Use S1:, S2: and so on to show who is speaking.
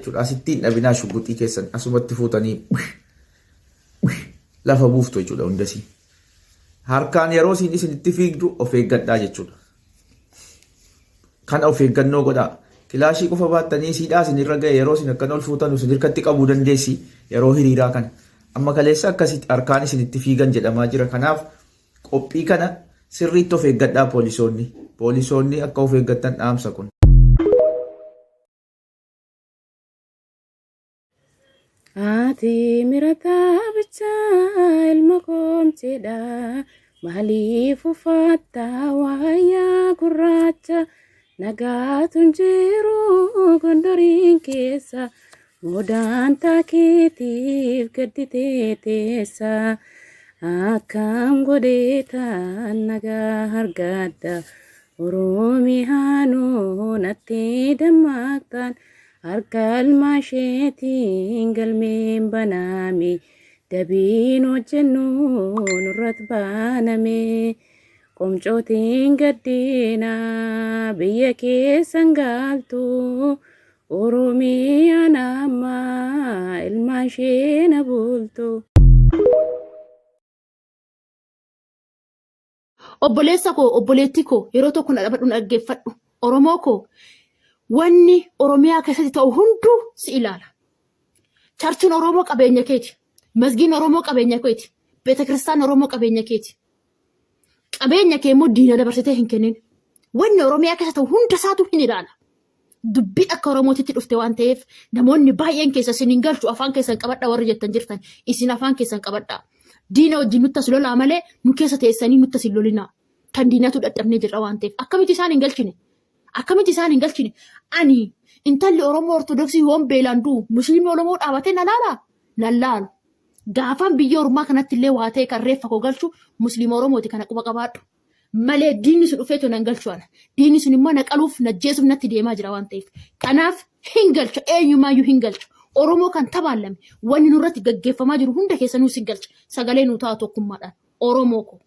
S1: Jechuudha. Asitti hin dhabinaa shugguxii keessan asumatti fuutanii lafa buuftu jechuudha hundasii. Harkaan yeroo isin isinitti fiigdu of eeggadhaa jechuudha. Kana of eeggannoo godhaa. Kilaashii qofa baattanii siidhaa isin irra ga'e yeroo isin akkan ol fuutanu isin harkatti qabuu dandeessi yeroo hiriiraa kana. Amma kaleessa akkasitti harkaan isinitti fiigan jedhamaa jira. Kanaaf qophii kana sirriitti of eeggadhaa poolisoonni. Poolisoonni akka of eeggattan dhaamsa kun.
S2: Haati mirataa bichaa ilma koomcheedha. Maaliif uffatta waayyaa gurraacha? Nagaatu hin jiru gondoriin keessa. Moodaan taakeetiif gadditee teessa. Akkam godheetaan nagaa argadha. Oromiyaanoo natti dammaqxan harka ilma isheetiin galmeen baname dabiin hojjennu nurrat baname qomcootiin gaddina biyya keessan gaaltu Oromiyaan amma ilmaan ishee na bultu.
S3: Obboleessa koo obboleettii koo yeroo tokko na dhabadhu na dhaggeeffadhu. Oromoo koo wanni Oromiyaa keessatti ta'u hunduu si ilaala. Charchiin Oromoo qabeenya keeti. Masgiin Oromoo qabeenya keeti. Beeta kiristaan Oromoo qabeenya keeti. Qabeenya kee immoo diina dabarsitee hin kennin. Wanni Oromiyaa keessa ta'u hunda isaatu hin ilaala. Dubbii akka Oromootitti dhufte waan ta'eef namoonni baay'een keessa isin hin galchu afaan keessan qabadha warri jettan jirtan isin afaan keessan qabadha. Diina wajjin nutti as lolaa malee nu keessa teessanii nutti as hin lolinaa. Kan diinatu dadhabnee jirra waan ta'eef akkamitti isaan hin galchine? Akkamitti isaan hin galchine? Ani intalli Oromoo Ortodoksii yoon beelaan du'u musliimni Oromoo dhaabatee na laalaa? Nan laalu. Gaafan biyya ormaa kanatti illee waa ta'e kan reeffa koo galchu musliima Oromooti kana quba qabaadhu. Malee diinni sun dhufeetu nan galchu ana. Diinni sun immoo na qaluuf na jeesuuf natti deemaa jira waan ta'eef. Kanaaf hin galchu eenyumaayyuu hin galchu. Oromoo kan tabaallame wanni nurratti gaggeeffamaa jiru hunda keessa nuus hin galcha. Sagalee nuu ta'a tokkummaadhaan. Oromoo koo.